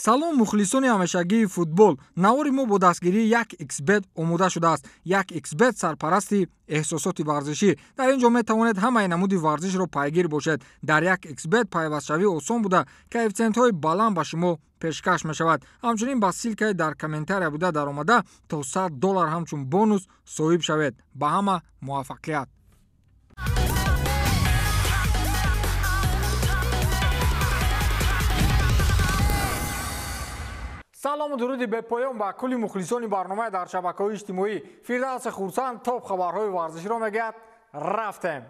Салом мухлисони ҳамешагии футбол. Навори мо бо дастгирии 1xBet омода шудааст. 1xBet сарпарасти эҳсосоти варзишӣ. Дар ин ҷо метавонед ҳамаи намуди варзишро пайгир бошед. Дар 1xBet пайвастшавӣ осон буда, коэффитсиентҳои баланд ба шумо пешкаш мешавад. Ҳамчунин ба ссылкаи дар комментария буда даромада то $100 ҳамчун бонус соҳиб шавед. Ба ҳама муваффақият! Салому дуруди бепоён ба кулли мухлисони барномаи дар шабакаҳои иҷтимоӣ. Фирдавси Хурсанд топ хабарҳои варзиширо мегӯяд. Рафтем.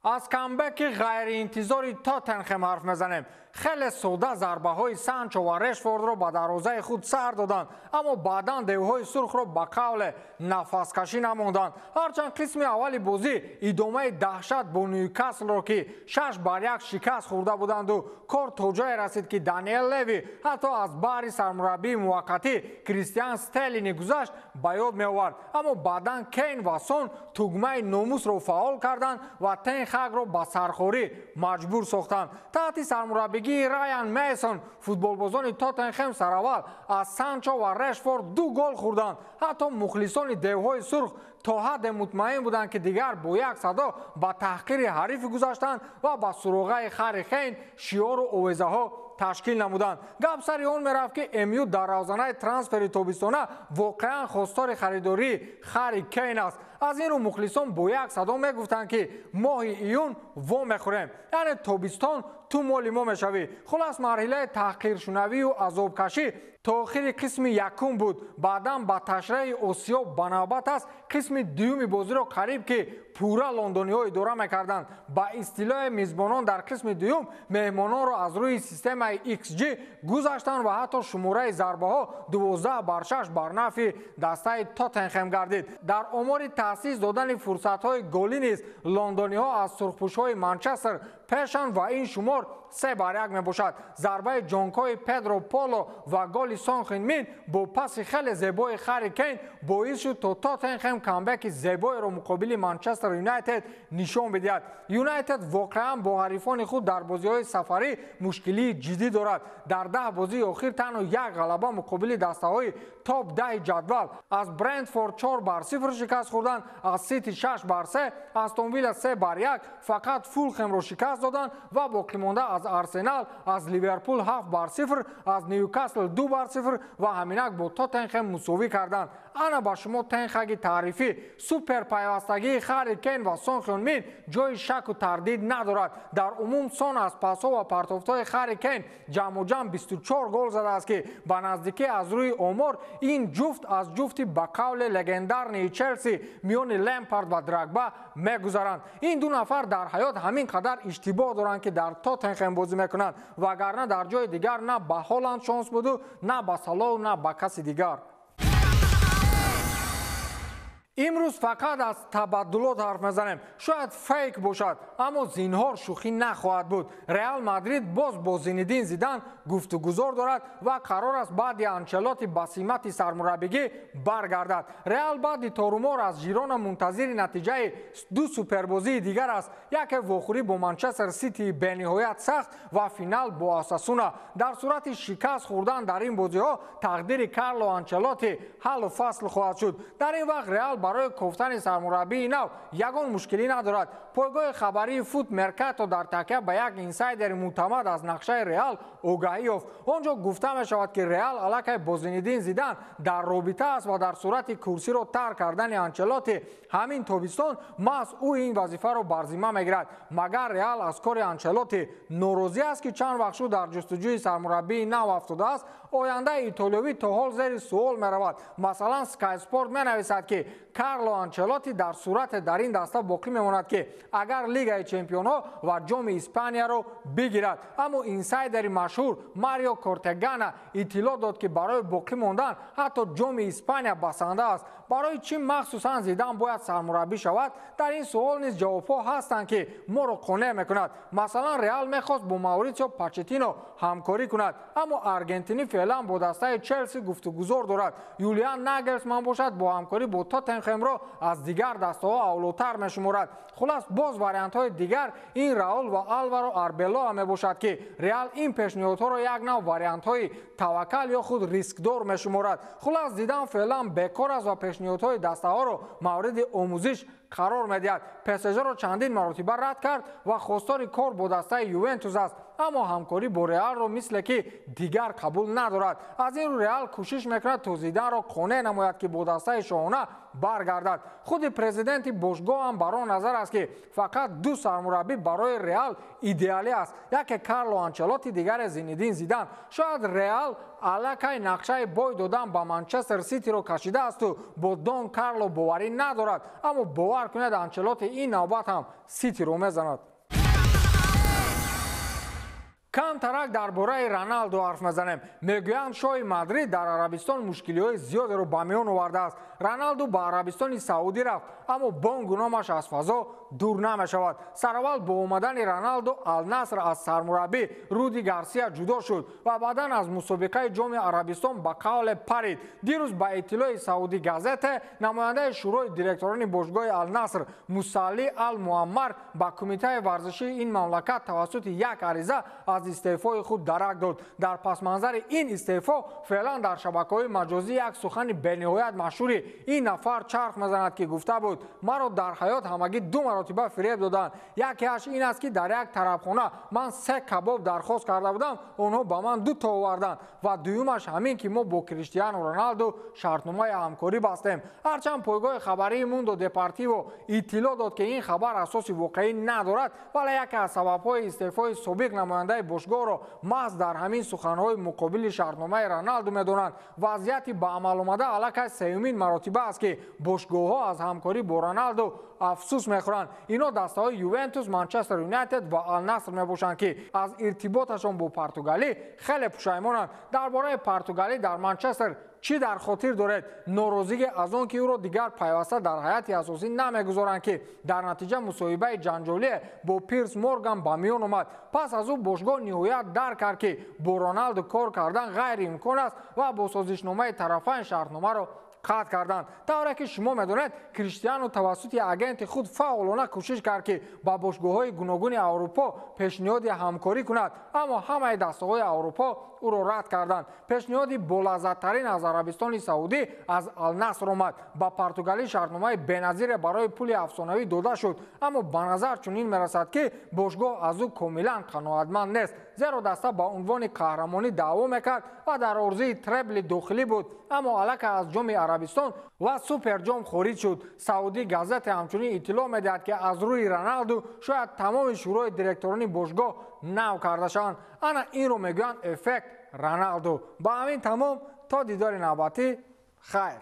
Аз камбеки ғайриинтизори Тоттенхем ҳарф мезанем. Хеле сода зарбаҳои Санчо ва Решфордро ба дарвозаи худ сар доданд, аммо баъдан девҳои сурхро ба қавле нафаскашӣ намонданд. Ҳарчанд қисми аввали бозӣ идомаи даҳшат бо Ньюкаслро, ки 6-1 шикаст хӯрда буданду кор то ҷое расид, ки Даниэл Леви ҳатто аз баҳри сармураббии муваққатӣ Кристиан Стеллини гузашт, ба ёд меовард. Аммо баъдан Кейн ва Сон тугмаи номусро фаъол карданд ва Тен Хагро ба сархорӣ маҷбур сохтанд. Таҳти сармураббигии Райан Мейсон футболбозони Тоттенхем сараввал аз Санчо ва Решфорд 2 гол хӯрданд. Ҳатто мухлисони девҳои сурх то ҳадде мутмаин буданд, ки дигар бо як садо ба таҳқири ҳариф гузаштанд ва ба суроғаи Хари Кейн шиору овезаҳо ташкил намуданд. Гап сари он мерафт, ки МЮ дар равзанаи трансфери тобистона воқеан хостори харидории Хари Кейн аст. Аз ин рӯ мухлисон бо як садо мегуфтанд, ки моҳи июн во мехӯрем, яъне тобистон ту моли мо мешавӣ. Хулас, марҳилаи таҳқиршунавию азобкашӣ то охири қисми якум буд. Баъдан ба ташреҳи Осиё ба навбат аст. Қисми дуюми бозиро қариб ки пурра лондониҳо идора мекарданд. Ба истилоҳи мизбонон дар қисми дуюм меҳмононро аз рӯи системаи XG гузаштанд ва ҳатто шумораи зарбаҳо 12-6 бар нафъи дастаи Тоттенхем гардид. Дар омори таъсис додани фурсатҳои голӣ низ лондониҳо аз сурхпӯшҳои Манчестер пешанд ва ин шумор 3-1 мебошад. Зарбаи ҷонкои Педро Поло ва голи Сон Хин Мин бо паси хеле зебои Хари Кейн боис шуд, то Тоттенхем камбеки зебоеро муқобили Манчестер Юнайтед нишон бидиҳад. Юнайтед воқеан бо ҳарифони худ дар бозиҳои сафарӣ мушкилии ҷиддӣ дорад. Дар 10 бозии охир танҳо як ғалаба муқобили дастаҳои топ 10 ҷадвал аз Брентфорд 4-0 шикаст хӯрданд, аз Сити 6-3, Астон Вилла 3-1, фақат Фулхемро шикаст доданд ва боқимонда аз Арсенал, аз Ливерпул 7-0, аз Ньюкасл 2-0 ва ҳаминак бо Тоттенхем мусовӣ карданд. Ана ба шумо Тенхаги таърифӣ. Супер пайвастагии Хари Кейн ва Сон Хюн Мин ҷои шаку тардид надорад. Дар умум Сон аз пасҳо ва партофтҳои Хари Кейн ҷамъу ҷамъ 24 гол задааст, ки ба наздикӣ аз рӯи омор ин ҷуфт аз ҷуфти ба қавли легендарнии Челси миёни Лемпард ва Драгба мегузаранд. Ин ду нафар дар ҳаёт ҳамин қадар иштибоҳ доранд, ки дар Тоттенхем бозӣ мекунанд, вагарна дар ҷои дигар на ба Ҳоланд шонс буду, на ба Салоҳ, на ба каси дигар. Имрӯз фақат аз табаддулот ҳарф мезанем. Шояд фейк бошад, аммо зинҳор шӯхӣ нахоҳад буд. Реал Мадрид боз бо Зинедин Зидан гуфтугузор дорад ва қарор аст баъди Анчелоти ба симати сармураббигӣ баргардад. Реал баъди торумор аз Жирона мунтазири натиҷаи 2 супербозии дигар аст. Яке вохӯрӣ бо Манчестер Ситии бениҳоят сахт ва финал бо Осасуна. Дар сурати шикаст хӯрдан дар ин бозиҳо тақдири Карло Анчелоти ҳаллу фасл хоҳад шуд. Дар ин вақт Реал барои кофтани сармураббии нав ягон мушкилӣ надорад. Пойгоҳи хабарии Фут Меркато дар такя ба як инсайдери мӯътамад аз нақшаи Реал огаҳӣ ёфт. Он ҷо гуфта мешавад, ки Реал аллакай бо Зинедин Зидан дар робита аст ва дар сурати курсиро тарк кардани Анчелоти ҳамин тобистон маҳз ӯ ин вазифаро бар зимма мегирад. Магар Реал аз кори Анчелоти норозӣ аст, ки чанд вақт шуд дар ҷустуҷӯи сармураббии нав афтодааст? Ояндаи итолиёвӣ то ҳол зери суол меравад. Масалан, Sky Sport менависад, ки Карло Анчелоти дар сурате дар ин даста боқӣ мемонад, ки агар Лигаи чемпионҳо ва ҷоми Испанияро бигирад. Аммо инсайдери машҳур Марио Кортегана иттилоъ дод, ки барои боқӣ мондан ҳатто ҷоми Испания басанда аст. Барои чӣ махсусан Зидан бояд сармураббӣ шавад? Дар ин суол низ ҷавобҳо ҳастанд, ки моро қонеъ мекунад. Масалан, Реал мехост бо Мауритсио Почеттино ҳамкорӣ кунад, аммо аргентинӣ феълан бо дастаи Челси гуфтугузор дорад. Юлиан Нагелсман бошад бо ҳамкорӣ бо Тоттенхем Тоттенхемро аз дигар дастаҳо авлотар мешуморад. Хулас, боз вариантҳои дигар ин Раул ва Алваро Арбелоа мебошад, ки Реал ин пешниҳодҳоро як нав вариантҳои таваккал ё худ рискдор мешуморад. Хулас, Зидан феълан бекор аст ва пешниҳодҳои дастаҳоро мавриди омӯзиш қарор медиҳад. ПСЖ-ро чандин маротиба рад кард ва хостори кор бо дастаи Ювентус аст, аммо ҳамкорӣ бо Реалро мисле ки дигар қабул надорад. Аз ин рӯ Реал кӯшиш мекунад, то Зиданро қонеъ намояд, ки бо дастаи шоҳона баргардад. Худи президенти бошгоҳ ҳам бар он назар аст, ки фақат ду сармураббӣ барои Реал идеалӣ аст: яке Карло Анчелотти, дигаре Зинедин Зидан. Шояд Реал аллакай нақшаи бой додан ба Манчестер Ситиро кашидаасту бо Дон Карло боварӣ надорад, аммо бовар кунед, Анчелотти ин навбат ҳам Ситиро мезанад. Камтарак дар бораи Роналду ҳарф мезанем. Мегӯянд, шоҳи Мадрид дар Арабистон мушкилиҳои зиёдеро ба миён овардааст. Роналду ба Арабистони Саудӣ рафт, аммо бонгу номаш аз фазо дур намешавад. Сараввал бо омадани Роналду Алнаср аз сармураббӣ Руди Гарсия ҷудо шуд ва баъдан аз мусобиқаи Ҷоми Арабистон ба қавле парид. Дирӯз ба иттилои Саудӣ газете, намояндаи шӯрои директорони бошгоҳи Алнаср Мусалли Ал Муаммар ба кумитаи варзишии ин мамлакат тавассути як ариза аз истеъфои худ дарак дод. Дар пасманзари ин истеъфо феълан дар шабакаҳои маҷозӣ як сухани бениҳоят машҳури ин нафар чарх мезанад, ки гуфта буд: «Маро дар ҳаёт ҳамагӣ ду маротиба фиреб доданд. Якеаш ин аст, ки дар як тарабхона ман се кабоб дархост карда будам, онҳо ба ман ду то оварданд, ва дуюмаш ҳамин, ки мо бо Криштиану Роналду шартномаи ҳамкорӣ бастем». Ҳарчанд пойгоҳи хабарии Мундо Депортиво иттилоъ дод, ки ин хабар асоси воқеӣ надорад, вале яке аз сабабҳои истеъфои собиқ намояндаи бошгоҳро маҳз дар ҳамин суханҳои муқобили шартномаи Роналду медонанд. Вазъияти ба амал омада аллакай сеюмин маротиба аст, ки бошгоҳҳо аз ҳамкорӣ бо Роналду афсӯс мехӯранд. Ино дастаҳои Ювентус, Манчестер Юнайтед ва Алнаср мебошанд, ки аз иртиботашон бо португалӣ хеле пушаймонанд. Дар бораи португалӣ дар Манчестер чӣ дар хотир доред? Норозигӣ аз он, ки ӯро дигар пайваста дар ҳайати асосӣ намегузоранд, ки дар натиҷа мусоҳибаи ҷанҷолие бо Пирс Морган ба миён омад. Пас аз ӯ бошгоҳ ниҳоят дарк кард, ки бо Роналду кор кардан ғайриимкон аст, ва бо созишномаи тарафайн шартномаро қатъ карданд. Тавре ки шумо медонед, Криштиану тавассути агенти худ фаъолона кӯшиш кард, ки ба бошгоҳҳои гуногуни Аврупо пешниҳоди ҳамкорӣ кунад, аммо ҳамаи дастаҳои Аврупо ӯро рад карданд. Пешниҳоди болаззаттарин аз Арабистони Саудӣ, аз Алнаср омад. Ба португалӣ шартномаи беназире барои пули афсонавӣ дода шуд, аммо ба назар чунин мерасад, ки бошгоҳ аз ӯ комилан қаноатманд нест, зеро даста ба унвони қаҳрамонӣ даъво мекард ва дар орзуи требли дохилӣ буд, аммо аллакай аз Ҷоми Арабистон ва Суперҷом хориҷ шуд. Саудӣ газете ҳамчунин иттилоъ медиҳад, ки аз рӯи Роналду шояд тамоми шӯрои директорони бошгоҳ нав карда шаванд. Ана инро мегӯянд эффект Роналду. Ба ҳамин тамом, то дидори навбатӣ, хайр.